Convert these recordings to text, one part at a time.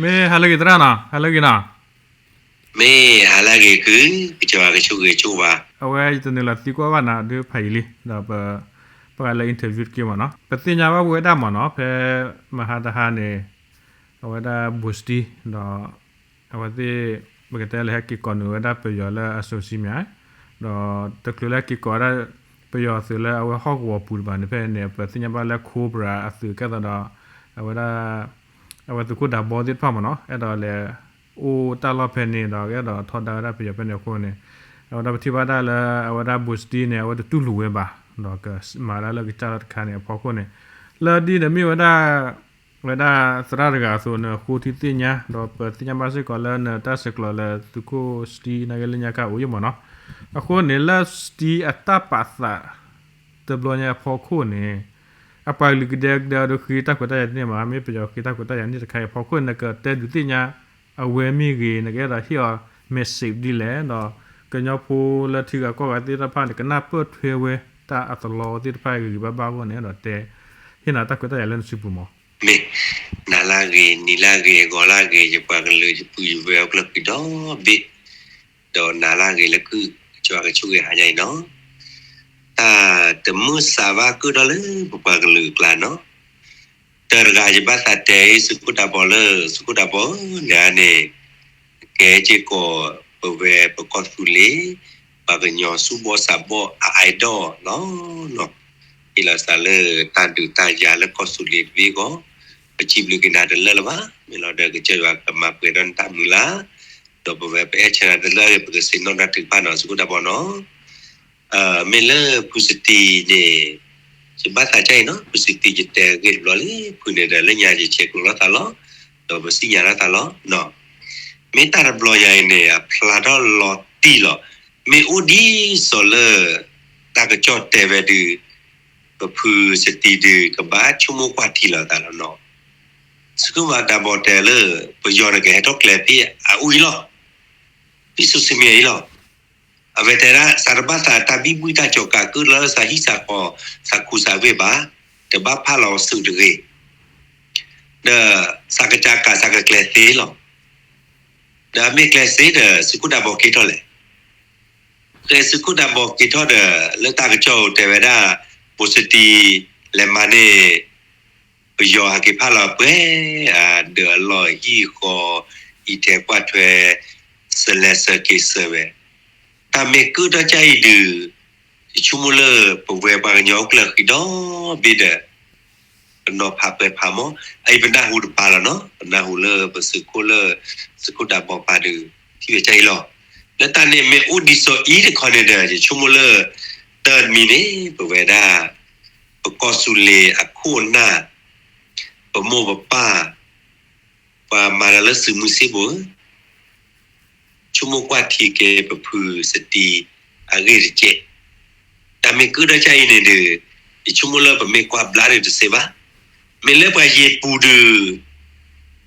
မ့ၢ်ဟါလၢအဂ့ၤသရၣ်နီၤ, ဟါလၢအဂ့ၤနီၤ. မ့ၢ်ဟါလၢအဂ့ၤကုၢ်, ကစၢ်ယွၤကဆိၣ်ဂ့ၤဆိၣ်ဝါ. အဝဲယတနုာ်လီၤသံကွၢ်ဘၣ်နၤဒုးဖးယံာ်လံ, ဒီးပ, ပှၤလၢ interview တက့ၢ်မ့ၢ်နီၤ, ပသ့ၣ်ညါဘၣ်ဝဲဒၣ်မ့ၢ်နီၤ, ဖဲမဟါတဟါန့ၣ် အဝဲဒၣ် ဘိၣ်စတံ ဒီး အဝဲသ့ၣ် ပကတဲလၢဟဲက့ၤကိးနုာ်ဝဲဒၣ်ပယီၤလၢအစိၤဆံမ့ၢ်ဧါ, ဒီးတချုးလၢဟဲက့ၤကိးဝဲဒၣ်ပယီၤသုးလၢအဝဲဟီၣ်ကဝီၤပူၤတဘၣ်န့ၣ် ဖဲန့ၣ် ပသ့ၣ်ညါဘၣ်လၢ Cobra အသုးကဲသိးဒီး အဝဲဒၣ် အဝဲသုးခိၣ်ဒးဘီသ့ၣ်တဖၣ်မ့ၢ်နီၤ အဲၣ်ဒိးလဲၤအိၣ်တၢ်လီၢ်ဖဲန့ၣ်ဒီး အဲၣ်ဒိးထီဒါဝဲဒၣ်ပယီၤဖဲန့ၣ်အဃိန့ၣ်, အဝဲဒၣ်ပထံၣ်ဘၣ်ဒၣ်လၢအဝဲဒၣ် ဘိၣ်စတံ န့ၣ် အဝဲတတူၢ်လိာ်ဝဲဘၣ်, ဒီးကမၤဒၣ်လၢကစၢ်လီၢ်တခါန့ၣ်အဖီခိၣ်န့ၣ်, လၢဒ်န့ၣ်မ့ၢ်ဝဲဒၣ် ဝဲဒၣ်သရၣ်တဂၤအသိးန့ၣ် အဃိထံသ့ၣ်ညါ, ဒီးပသ့ၣ်ညါဘၣ်စ့ၢ်ကီးလၢနတၢ်ဆဲးကျိးလၢသုးခိၣ်စတံ နာ်က့လၢညါခါအိၣ်ယဲၢ်မ့ၢ်နီၤ, အဃိန့ၣ်လၢစတံအတၢ်ပာ်သး တဘျီညါအဖီခိၣ်န့ၣ်, အပှၤကလုာ်ကဒဲကဒဲအီၤဒီးဃ့တၢ်ခွဲးတၢ်ယာ်န့ၢ်မး, မ့ၢ်ပယီၤဃ့တၢ်ခွဲးတၢ်ယာ်န့ၢ်တခါအံၤအဖီခိၣ်န့ၣ် နကတဲဒုးသ့ၣ်ညါ အဝဲမ့ၢ်ဂ့ၤ နကအဲၣ်ဒိးဟ့ၣ်အီၤ message ဒ်လဲၣ်, ဒီးကညီဖိလၢထံဂၤကီၢ်ဂၤသ့ၣ်တဖၣ်န့ၣ် ကနၢ်ပၢၢ်ထွဲဝဲတၢ်အသလီသ့ၣ်တဖၣ်ဂ့ၤဂ့ၤဘၣ်ဘၣ်အဂီၢ်န့ၣ် အဲၣ်ဒိးတဲ ဟ့ၣ်နၤတၢ်ခွဲးတၢ်ယာ်လၢနစုပူၤမး. မ့ၢ်နၤလၢအဂ့ၤ, နံၤလၢအဂ့ၤ, ဂီၤလၢအဂ့ၤ, ယပှၤကလုာ်ယပုၢ်ယဝဲၢ်အိၣ်ကျၢၢ်ခံဒီဘ့ၣ်, ဒီးနၤလၢအဂ့ၤလၢကုၢ်, ကစၢ်ယွၤကဆိၣ်ဂ့ၤဟါညါအံၤနီၤ, တၢ်တမုာ်စးဘၣ်ကၢၣ်ဒီးလၢပပှၤကလုာ်အကျါနီၤ, တၢ်တဂၤယဘၣ်သးတဲအံၤ သုးခိၣ်ဒးဘီလၢ သုးခိၣ်ဒးဘီဧၢ, နၤန့ၣ် ကဲက့ၤကီး ပဝဲပကီၢ်သူလ့ၤ ပှၤကညီဆူၣ်ဘီၣ်စးဘီၣ်အ idol လီၤနီၤ, ဟ့ၣ်လီၤစးလၢတၢ်ဒုးတၢ်ယၤလၢကီၢ်သူလ့ၤတဘ့ၣ်အဂီၢ်, ပစံးဘျုးက့ၤနၤတလၢာ်လၢၤဘၣ်, မ့ၢ်လီၤဒီးကစၢ်ယွၤကမၤပှဲၤဒီးနတၢ်မုာ်လၢ်, ဒီးပဝဲပအဲၣ်ဆၢနၤတလၢာ် ပကဆ့ၣ်နီၤတၢ်ထုကဖၣ်နီၤ သုးခိၣ်ဒးဘီနီၤ. မ့ၢ်လၢဖုစတံန့ၣ် ယဘၣ်သးကါအံၤနီၤ, ဖုစတံယတဲဂ့ၢ်တဘျီလံ, ဖုန့ၣ်ဒီးလၢညါယဆဲးကျိးလိာ်သးလီၤ, ဒီးပစံၣ်ညါလိာ်သးလီၤ. မ့ၢ်တၢ်တဘျီညါအံၤန့ၣ် အဖျါထီၣ်လီၤတံၢ်လီၤ, မ့ၢ်အိၣ်ဒ်သိးလၢ တၢ်ကစီၣ်တဲဝဲဒုး ပဖုစတံဒုး ကဘၣ်ဆိကမိၣ်ကွၢ်ထံလီၤသးလီၤနီၤ. သုးခိၣ်ဒးဘီတဲလၢ ပယီၤန့ၣ်ကဟဲထီၣ်ကျဲဖဲအအိၣ်အံၤလီၤ, ဖဲစိၤဆံမ့ၢ်အံၤလီၤ. အဝဲတဲဒၣ် စးတဘၣ်သးတၢ်ဘံၣ်ဘုၣ်တၢ်ကၠီၤကးကၢၣ်လၢစးဟံၣ်စးဃီ စးခူစးဝ့ၢ်ဘၣ်, တဘၣ်ဖးလီၤစုာ်တဂ့ၤ, ဒီးစးကစၢ်ကးစးကကျဲသ့လီၤ. ဒီးမ့ၢ်ကျဲသ့ဒီး သုးခိၣ်ဒးဘီက့ၤထီၣ်လဲၣ်. ဖဲသုးခိၣ်ဒးဘီက့ၤထီၣ်ဒီး လၢတၢ်ကစီၣ်တဲဝဲဒၣ် ဘိၣ်စတံ လဲၤမၤန့ၢ် ပယီၤဟးက့ၤဖးလီၤပှဲၤ ဒီးအလီၢ်ဟံၣ်ဃီ အံးထဲကွၢ်ထွဲ စလဲၤစၢၤက့ၤစၢၤဝဲ, တၢ်မ့ၢ်ကၢၣ်ထီၣ်ကၢ်အံၤဒုး ယဆိကမိၣ်လၢပဝဲပှၤကညီအိၣ်ကျၢၢ်ဃံဒီဘ့ၣ်ဒီး ပနီၤဖးပှဲၤဖးမး, အအံၤပနၢ်ဟူတပၤလီၤနီၤ, ပနၢ်ဟူလၢပသုးခိၣ်လၢ သုးခိၣ်ဒးဘီပၤဒုး ထံၣ်ဝဲကၢ်အံၤလီၤ. လၢတၢ်န့ၣ်မ့ၢ်အိၣ်ဒ်သိးအံၤတခီန့ၣ်ဒီး ယဆိကမိၣ်လၢ တၢ်တမံၤန့ၣ် ပဝဲဒၣ် ပကီၢ်သူလ့ၤအခိၣ်အနၢ်, ပမိၢ်ပပၢ်, ပှၤမၤတၢ်လၢသုးမုၢ်စ့ၢ်ဘိဧၢ ဆိကမိၣ်ကွၢ်ထံက့ၤပဖုစတံအဂ့ၢ်တက့ၢ်. တၢ်မ့ၢ်ကၢၣ်ထီၣ်ကၢ်အံၤန့ၣ်ဒီး ယဆိကမိၣ်လၢပမ့ၢ်ကွၢ်ဘျါဒီးတသ့ဘၣ်. မ့ၢ်လၢပှၤယ့ၤပူၤဒုး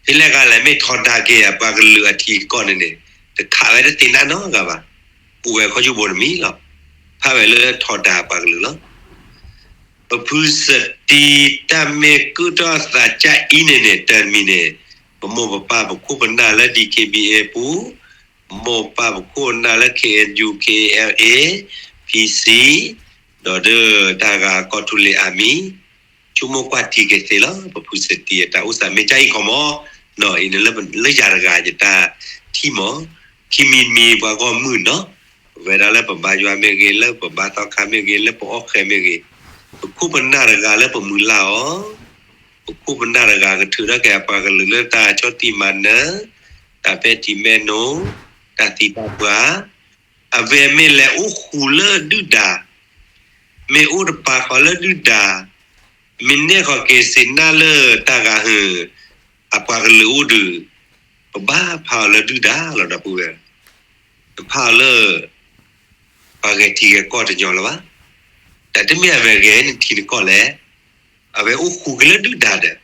ဖဲလဲၣ်ဂၤလဲၣ် မ့ၢ်ထီဒါက့ၤအပှၤကလုာ်အထံအကီၢ်န့ၣ်န့ၣ် တခးဝဲတသ့နးနီတဂၤဘၣ်. အိၣ်ဝဲခီၣ်ယူၢ်ဘိတမံၤလီၤ. ဖးဝဲလၢထီဒါပှၤကလုာ်လီၤ. ပဖုစတံတၢ်မ့ၢ်ကၢၣ်ထီၣ်သးကၢ်အံၤန့ၣ်န့ၣ် တၢ်တမံၤန့ၣ် ပမိၢ်ပပၢ်ပခိၣ်ပနၢ်လၢ DKBA ပူၤ, ပမိၢ်ပပၢ်ပခိၣ်ပနၢ်လၢ KNU KNLA, PC, ဒီးဒၢတၢ်ဂၤကီၢ်သူလ့ၤအမံၤ, ဆိကမိၣ်ကွၢ်ထံက့ၤသ့လီၤ. ပဖုစတံအတၢ်အိၣ်သးမ့ၢ်ကၢ်အံၤခီမး, နီၤအံၤန့ၣ်လၢယၤတဂၤယတၢ်ထံၣ်မး, ခံမံၤမံၤပှၤဂီၢ်မုၢ်နီၤ, ပဝဲဒၣ်လၢပဘါယွၤမ့ၢ်ဂ့ၤ, လၢပဘါသီခါမ့ၢ်ဂ့ၤ, လၢပအီၣ်ဃဲမ့ၢ်ဂ့ၤ, ပခိၣ်ပနၢ်တဂၤလၢပမုၢ်လၢ်အီၤ, ပခိၣ်ပနၢ်တဂၤကထုးထီၣ်က့ၤအပှၤကလုာ်လၢတၢ်ဆီၣ်တံၢ်မၤနၢၤ, တၢ်ပဲာ်ထံမဲာ်နိ, တၢ်သံတၢ်ပှၢ်, အဝဲမ့ၢ်လဲၤအိၣ်ဃူလၢဒုၣ်ဒါ, မ့ၢ်အိၣ်တပာ်ဃီၤလၢဒုၣ်ဒါ, မ့ၢ်နဲၣ်ဃီၤက့ၤစ့နၢ်လၢတၢ်ဂၤဟုၣ်, အပှၤကလုာ်အိၣ်ဒုး, ပဘၣ်ဖးအီၤလၢဒုၣ်ဒါလီၤဒီပုၢ်ဝဲၢ်, တဖးအီၤလၢ ပှၤဂဲၤထံဂဲၤကီၢ်တညီလၢၤဘၣ်. တၢ်တမ့ၢ်အဝဲဂဲၤနထံနကီၢ်လဲၣ်. အဝဲအိၣ်ဃူက့ၤလၢဒုၣ်ဒါဒီး,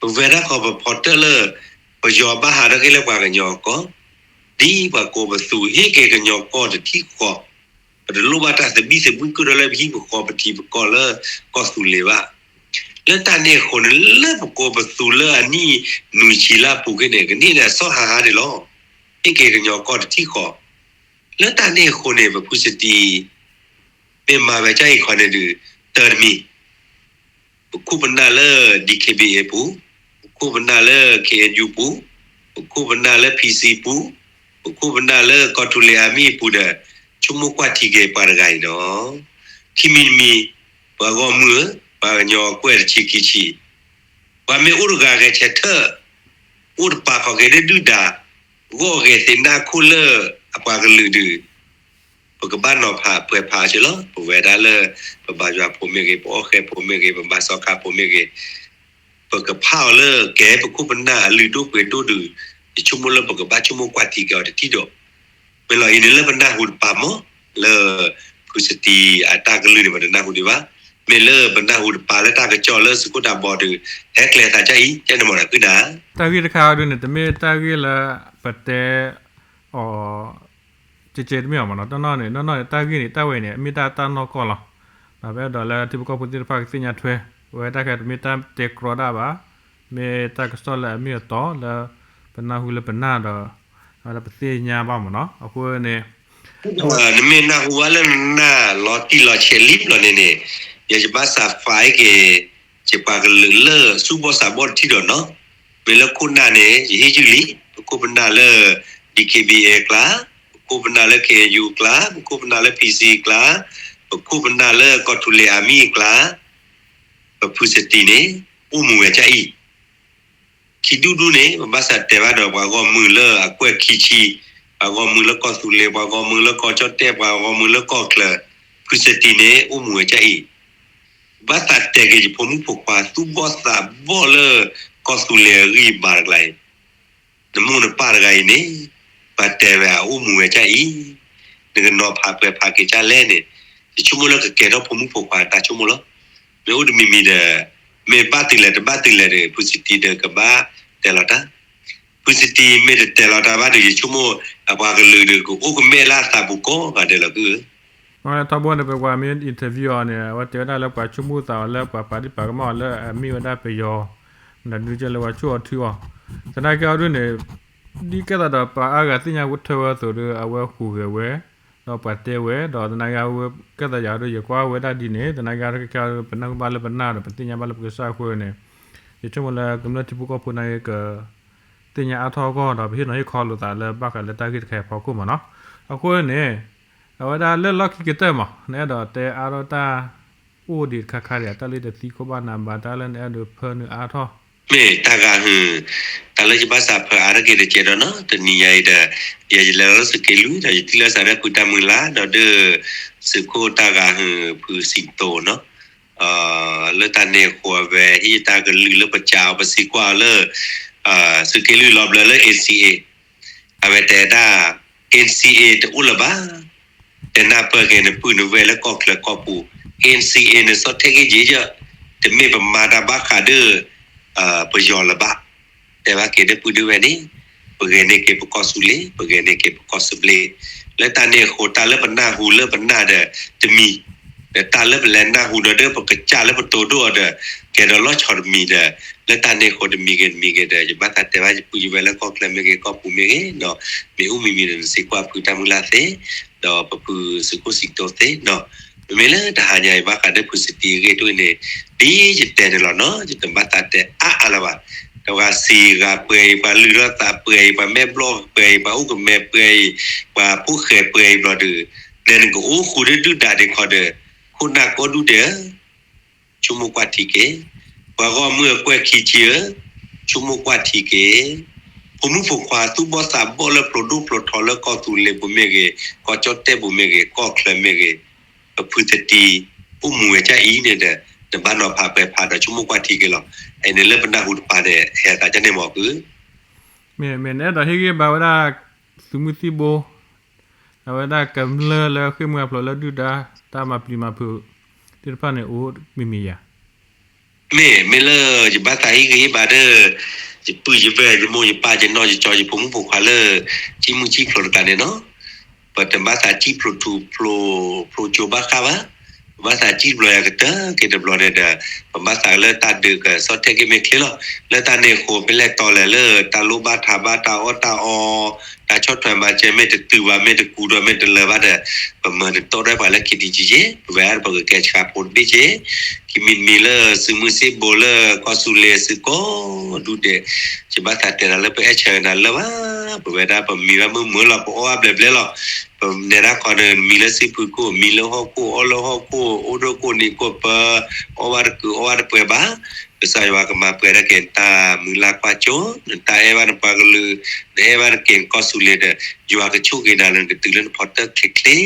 ပဝဲဒၣ်ဃီပဖီတၢၣ်လၢ ပယီၤဘၣ်ဟးထီၣ်က့ၤလၢပှၤကညီအကီၢ်, ဒ်ပှၤကိးပသူဟ့ၣ်က့ၤကညီကီၢ်တထံၣ်ဃီ, ပတလိၣ်ဘၣ်တၢ်သဘံၣ်သဘုၣ်ကၢၣ်ထီၣ်လၢပဟံၣ်ပဃီပထံပကီၢ်လၢကီၢ်သူလ့ၤဘၣ်. လၢတၢ်န့ၣ်အဃိန့ၣ် လၢပကိးပသူလၢအနံၣ်နွံဆံလၢအပူၤက့န့ၣ် ကန့ၢ်ဒီးအစီၣ်ဟးဟးန့ၣ်လီၤ. ဟ့ၣ်က့ၤကညီကီၢ်တထံၣ်ဃီ, လၢတၢ်န့ၣ်အဃိန့ၣ် ပဖုစတံ မ့ၢ်မၤဝဲကအံၤခီန့ၣ်ဒုး တၢ်တမံၤ ပခိၣ်ပနၢ်လၢ DKBA ပူၤ, ပခိၣ်ပနၢ်လၢ KNU ပူၤ, ပခိၣ်ပနၢ်လၢ PC ပူၤ, ပခိၣ်ပနၢ်လၢကီၢ်သူလ့ၤအမံၤအပူၤဒီး ဆိကမိၣ်ကွၢ်ထံက့ၤပှၤတဂၤအံၤနီၤ. ခံမံၤတမံၤ ပှၤဂီၢ်မုၢ်ဧၢ, ပှၤကညီကွဲၢ်တဆံခံဆံ, ပှၤမ့ၢ်အိၣ်တဂၤဂဲၤဆၢထၢၣ်, အိၣ်တပာ်ခီၣ်က့ၤဒုၣ်ဒါ, ဂီၢ်ဂဲၤသ့ၣ်နၢ်ခိၣ်လၢအပှၤကလုာ်ဒုး ပကဘၣ်နီၤဖးပှဲၤဖးအီၤလီၤ. ပဝဲဒၣ်လၢ ပဘါယွၤဖိမ့ၢ်ဂ့ၤ, ပအီၣ်ဃဲဖိမ့ၢ်ဂ့ၤ, ပဘါစီၤခါဖိမ့ၢ်ဂ့ၤ, ပကဖးအီၤလၢကဲပခိၣ်ပနၢ်အလုၢ်ဒိၣ်ပှ့ၤဒိၣ်ဒုး, ယဆိကမိၣ်လၢပကဘၣ်ဆိကမိၣ်ကွၢ်ထံက့ၤအီၤတထံၣ်ဒီး, မ့ၢ်လီၤအံၤန့ၣ်လၢပနၢ်ဟူတပာ်မး, လၢ ဖုစတံအတၢ်ကလုၢ်န့ၣ် ပတနၢ်ဟူဒံးဘၣ်. မ့ၢ်လၢပနၢ်ဟူတပာ်လၢတၢ်ကစီၣ်လၢသုးခိၣ်တၢ်ဘီဒုး ဟဲကျဲသးကအံၤ ကဲန့ၣ်မ့ၢ်ဒီးဃုနၤ တၢ်ဂ့ၢ်တခါအံၤဒုးန့ၣ် တမ့ၢ်တၢ်ဂ့ၢ်လၢပတဲအီၤ ကဲကဲတမ့ၢ်အီၤမ့ၢ်နီၤ. တနီၤန့ၣ် တနီၤန့ၣ် တၢ်ဂ့ၢ်န့ၣ် တၢ်ဝဲန့ၣ် မ့ၢ်တၢ်တၢ်နီၢ်ကီၢ်လီၤ. ဒီးပအဲၣ်ဒိးလၢထံဖိကီၢ်ဖိသ့ၣ်တဖၣ်ကသ့ၣ်ညါထွဲ, ဝဲတၢ်ခဲတမ့ၢ်တၢ်တဲကြီတၢ်ဘၣ်, မ့ၢ်တၢ်ကစီၣ်လၢအမ့ၢ်အတီလၢ ပနၢ်ဟူလၢပနၢ်ဒီး အဝဲဒၣ်ပသ့ၣ်ညါဘၣ်မ့ၢ်နီၤ. အဃိန့ၣ် နမ့ၢ်နၢ်ဟူဝဲလၢနနၢ်လီၤတံၢ်လီၤဆဲးလံဘျီန့ၣ်န့ၣ်, ယဘၣ်သးဖးအံၤက့ၤ ယပှၤကလုာ်လၢသူၣ်ဘီၣ်သးဘီၣ်တထံၣ်ဒီးနီၤ. မ့ၢ်လၢခိၣ်နၢ်န့ၣ် ယဟ့ၣ်ယုၢ်လံ, ပခိၣ်ပနၢ်လၢ DKBA အကျါ, ပခိၣ်ပနၢ်လၢ KNU အကျါ, ပခိၣ်ပနၢ်လၢ PC အကျါ, ပခိၣ်ပနၢ်လၢကီၢ်သူလ့ၤအမံၤအကျါ, ပဖုစတံန့ၣ် အိၣ်မူဝဲကအံၤ ခံဒူၣ်ဒူၣ်န့ၣ် ပဘၣ်သးတဲဘၣ်ဒီးပှၤဂီၢ်မုၢ်လၢအကွဲၢ်ခံဆံ, ပှၤဂီၢ်မုၢ်လၢကီၢ်သူလ့ၤ, ပှၤဂီၢ်မုၢ်လၢကီၢ်ကၠီၣ်တဲၣ်, ပှၤဂီၢ်မုၢ်လၢကီၢ်ချၢ, ဖုစတံန့ၣ် အိၣ်မူဝဲကအံၤ, ဘၣ်သးတဲက့ၤယဖိမုၣ်ဖိခွါသူၣ်ဘီၣ်သးဘီၣ်လၢကီၢ်သူလ့ၤအဂံၢ်အဘါတကျါအံၤ နမိၢ်နပၢ်တဂၤအံၤန့ၣ် ပှၤတဲဝဲအအိၣ်မူဝဲကအံၤ, နကနီၤဖးပှဲၤဖးက့ၤဒ်လဲၣ်န့ၣ်, ယဆိကမိၣ်လၢကကဲထီၣ်ဖိမုၣ်ဖိခွါတၢ်ဆိကမိၣ်လီၤ. မ့ၢ်အိၣ်တမံၤမံၤဒီး မ့ၢ်ဘၣ်တုၤလဲၣ်တဘၣ်တုၤလဲၣ်ဒီး ဖုစတံဒီးကဘၣ်တဲလီၤတၢ်, ဖုစတံမ့ၢ်တတဲလီၤတၢ်ဘၣ်ဒီး ယဆိကမိၣ်အပှၤကလုာ်ဒီးကအိၣ်ကမဲာ်လၢအသးပူၤကိးဂၤဒဲးလီၤကုၢ်ဧၢ. ထီဘိန့ၣ် ပကွၢ်မ့ၢ် interview အီၤန့ၣ် အဝဲတဲဝဲဒၣ်လၢပှၤဆိကမိၣ်သးအီၤလၢပှၤပာ်ဒံၣ်ပာ်ကမၣ်အီၤလၢအမ့ၢ်ဝဲဒၣ်ပယီၤ, နဒုးကဲလၢပှၤဆိၣ်အီၤထုအီၤ, သနာ်က့အီၤဒ်န့ၣ် ဒ်ကဲသးဒီးပှၤအါဂၤသ့ၣ်ညါထွဲဝဲအသိးဒီး အဝဲဟူးဂဲၤဝဲ, ဒီးပှၤတဲဝဲ, ဒီးသနာ်က့အဝဲကဲသးယၤဒီး ယကွၢ်ဝဲဒၣ်ဒ်န့ၣ် သနာ်က့အီၤခဲအံၤ ပနၢ်ဟူဘၣ်လၢပနၢ်ဒီး ပသ့ၣ်ညါဘၣ်လၢပကစၢ်အဃိန့ၣ်, ယဆိကမိၣ်လၢကမျၢၢ်ထံဖိကီၢ်ဖိသနာ်က့ ကသ့ၣ်ညါအါထီၣ်အဂီၢ်ဒီး ပဟ့ၣ်နီၤဟ့ၣ်ခီလိာ်သးလၢဘၣ်ဃးလၢတၢ်ဂ့ၢ်တခါအံၤအဖီခိၣ်မ့ၢ်နီၤ. အဃိန့ၣ် အဝဲဒၣ်လၢလီၢ်ခံကတၢၢ်မး နအဲၣ်ဒိးတဲအါထီၣ်တၢ်အိၣ်ဒံးတခါခါဒံး တၢ်လၢတသံခိၣ်ဘၣ်နၤဘၣ် တၢ်လၢနအဲၣ်ဒိးဖၢနုာ်အါထီၣ် မ့ၢ်တၢ်ဂၤဟုၣ်, တၢ်လၢယဘၣ်သးဖၢအါထီၣ်က့ၤတကဲဒီးနီၤ တနံၤညါအံၤဒီး ယဲယလဲၤလီၤလၢသုးက့လွံၢ်ဒီး ယထံၣ်လိာ်သးဒီးဖုတၢ်မုၢ်လၢ် ဒီးဒီး သုးခိၣ်တၢ်ဂၤဟုၣ်ဖုစံးတိၤနီၤ, လၢတၢ်န့ၣ်အဃိအဝဲဟ့ၣ်တၢ်ကလုၢ်လၢပစံးအီၤ ပသံကွၢ်အီၤလၢ သုးက့လွံၢ်လီၤဘျၢလၢ NCA အဝဲတဲဒၣ် NCA တအိၣ်လၢၤဘၣ်, တဲနၢ်ပၢၢ်က့ၤနပုၢ်နဝဲၢ်လၢကီၢ်ချၢကီၢ်ပူၤ NCA နဆီၣ်ထဲးက့ၤယဲယဲ, တမ့ၢ်ပမၤတၢ်ဘၣ်ဃးဒီး ပယီၤလၢၤဘၣ်, တဲဘၣ်က့ၤဒီပုၢ်ဒီဝဲၢ်န့ၣ် ပဂဲၤန့ၢ်က့ၤပကီၢ်သူလ့ၤ ပဂဲၤန့ၢ်က့ၤပကီၢ်သဘျ့, လၢတၢ်န့ၣ်အဃိတၢ်လၢပနၢ်ဟူလၢပနၢ်ဒီးတမံၤ, ဒီးတၢ်လၢပလဲၤနၢ်ဟူဒီးဒီးပကစၢ်လၢပတိၢ်ဒိၣ်အီၤဒီး ကဲဒီးလီၤဆီတမံၤဒီး လၢတၢ်န့ၣ်အဃိတမံၤဂ့ၤတမံၤဂ့ၤဒီး ယဘၣ်သးတဲဘၣ်ယပုၢ်ယဝဲၢ်လၢကီၢ်ချၢမ့ၢ်ဂ့ၤ ကီၢ်ပူၤမ့ၢ်ဂ့ၤဒီး မ့ၢ်အိၣ်မံၤမံၤဒီး နသံကွၢ်ဖုတၢ်မုၢ်လၢ်သ့, ဒီးပဖုသုးခိၣ်စံးတိၤသ့နီၤ, မ့မ့ၢ်လၢတဟါညါအံၤဘၣ်ဃးဒီးဖုစတံအဂ့ၢ်ဒ်အံၤန့ၣ် ဒ်ယတဲန့ၣ်လီၤနီၤ ယတဘၣ်သးတဲအါအါလၢၤဘၣ်, တဂၤစံးဂၤပှဲၤအံၤ ပှၤလုၢ်ထီၣ်သးပှဲၤအံၤ ပှၤမဲာ်ဘျီၣ်ပှဲၤအံၤ ပှၤအိၣ်ကမဲာ်ပှဲၤအံၤ ပှၤဖိၣ်ဃဲပှဲၤအံၤဘျီဒီး နဲနကအိၣ်ဃူဒုၣ်ဒုၣ်ဒါဒံးခီဒီး ခိၣ်နၢ်ကိးဒူၣ်ဒဲးဧၢ ဆိကမိၣ်ကွၢ်ထံက့ၤ, ပှၤဂီၢ်မုၢ်အကွဲၢ်ခံဆံဧၢ, ဆိကမိၣ်ကွၢ်ထံက့ၤ, ဖိမုၣ်ဖိခွါသူၣ်ဘီၣ်သးဘီၣ်လၢဖျိဒိၣ်ဖျိထီလၢကီၢ်သူလ့ၤပူၤမ့ၢ်ဂ့ၤ, ကီၢ်ကၠီၣ်တဲၣ်ပူၤမ့ၢ်ဂ့ၤ, ကီၢ်ချၢမ့ၢ်ဂ့ၤ, ပဖုသတံ အိၣ်မူဝဲကအံၤန့ၣ်ဒီး နဘၣ်နီၤဖးပှဲၤဖးဒီးဆိကမိၣ်ကွၢ်ထံက့ၤလီၤ. အန့ၣ်လၢပနၢ်ဟူတပၤန့ၣ် ဟဲသးကန့ၣ်မ့ၢ်ကု မ့ၢ်မ့ၢ်နအဲၣ်ဒိးဟ့ၣ်ဂံၢ်ဘါဝဲဒၣ် သုးမုၢ်သံၣ်ဘိ အဝဲဒၣ်ကမျၢၢ်လၢဃ့ၢ်မှံဟးဖျိးလၢဒုၣ်ဒါ တၢ်မၤပျံၤမၤဖုးသ့ၣ်တဖၣ်န့ၣ် အိၣ်မံၤမံၤယၤ မ့ၢ်မ့ၢ်လၢယဘၣ်သးဟ့ၣ်ဂံၢ်ဟ့ၣ်ဘါဒီး ယပုၢ်ယဝဲၢ် ယမိၢ်ယပၢ် ယနီၢ်ယကၠီ ယဖိမုၣ်ဖိခွါလၢ ကံၣ်မုၢ်ကံၣ်ဖျိးတကးန့ၣ်နီၤ, ပတဘၣ်သးကံၣ်ဖျိးထူးဖျိးကၠိဘၣ်ဃးဘၣ်, ပဘၣ်သးစံၣ်တဘျီယၤကတၢၢ်က့ၤတဘျီန့ၣ်ဒီး ပဘၣ်သးလၢတၢ်ဒုးကစီၣ်ထဲက့ၤမ့ၢ်ချ့လီၤ. လၢတၢ်န့ၣ်အဃိ ပလဲၤတီလဲၤလၢတၢ်လိၣ်ဘၣ်ထးဘၣ်တၢ်အီၣ်တၢ်အီ, တၢ်ဆီၣ်ထွဲမၤစၢၤမ့ၢ်တတုၤဘၣ် မ့ၢ်တကူဒီးမ့ၢ်တလၢဘၣ်ဒီး ပမၤတတီၢ်ဒၣ်ပှၤလၢခံတံက့ၤ, ပဝဲဒၣ်ပကကဲဆှးဖိတဘ့ၣ်က့ၤ, ခံမံၤတမံၤလၢစုမုၢ်စ့ၢ်ဘိလၢကီၢ်စူၤလ့ၤအစုကီၢ်ဒူၣ်ဒဲး, ယဘၣ်သးတဲနၤလၢပအဲၣ်ဆၢက့ၤနၤလၢၤဘၣ်, ပဝဲဒၣ်ပမံၤဘၣ်မုာ်မုာ်လီၤ ပအီၣ်ဘၣ်ဘျဲးဘျဲးလီၤ. ပနဲဒၣ်ခီဒီးမံၤလၢစုဖုခိၣ် မံၤလၢဟီၣ်ခိၣ် အီၣ်လၢဟီၣ်ခိၣ် အိၣ်ဒိၣ်ကိၣ်နံၤကိၣ်ပၢ, အီၣ်ဘၣ်တကုာ်အီၣ်ဘၣ်တပှဲၤဘၣ်, ကစၢ်ယွၤကမၤပှဲၤဒၣ်က့ၤနတၢ်မုၢ်လၢ်ကွၢ်စိ, နတၢ်အဲၣ်ဘၣ်နပှၤကလုာ်, နအဲၣ်ဘၣ်နက့ၤနကီၢ်စူၤလ့ၤဒီး ယွၤကဆိၣ်ဂ့ၤနၤလၢနကတုၤလၢနဖီတၢၢ်ချ့ချ့,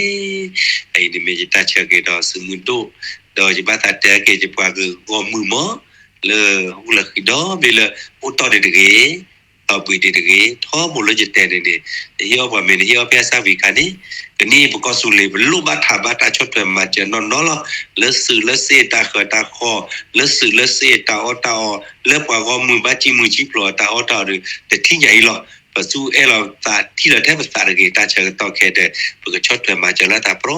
အအံၤန့ၣ်မ့ၢ်ယတၢ်ဆၢက့ၤဒီးစုမုၢ်ဒိၣ်, ဒီးယဘၣ်သးတဲက့ၤယပှၤကဂီၢ်မုၢ်မး, လၢဟူလၢဃံဒီဘ့ၣ်လၢ အိၣ်တီၢ်ဒံးတဂ့ၤ, ဒီးဘှံးဒံးတဂ့ၤ, ထီဘိလၢယတဲန့ၣ်န့ၣ်, နဟ့ၣ်အီၣ်ပှၤမ့ၢ်နဟ့ၣ်အီၣ်ဖဲအစၢ်ဝံၤခါန့ၣ်, ကနံၣ်အံၤပကီၢ်စူၤလ့ၤ ပလိၣ်ဘၣ်ထးဘၣ်တၢ်ဆီၣ်ထွဲမၤစၢၤနီၢ်နီၢ်လီၤ. လၢစုးလၢစ့အတၢ်ဃၢၤတၢ်ဃီ, လၢစုးလၢစ့အတၢ်အီၣ်တၢ်အီ, လၢပှၤဂီၢ်မုၢ်ဘၣ်စံၣ်မုၢ်စံၣ်ဖျိးအတၢ်အီၣ်တၢ်အီဒီး တထံၣ်ညါအံၤလီၤ. ပသူၣ်အဲၣ်လီၤထဲပသးတဂ့ၤ, တၢ်ဆၢကတီၢ်ခဲအံၤဒီး ပကဆီၣ်ထွဲမၤစၢၤလၢတၢ်ပြီ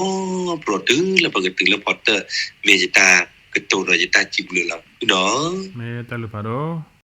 ပြီတုၤလၢပကတုၤလၢဖီတၢၢ်, မ့ၢ်ယတၢ်ကတိၤဒီးယတၢ်စံးဘျုးလီၤ. မ့ၢ်တၢ်လုၢ်ဖးဒိၣ်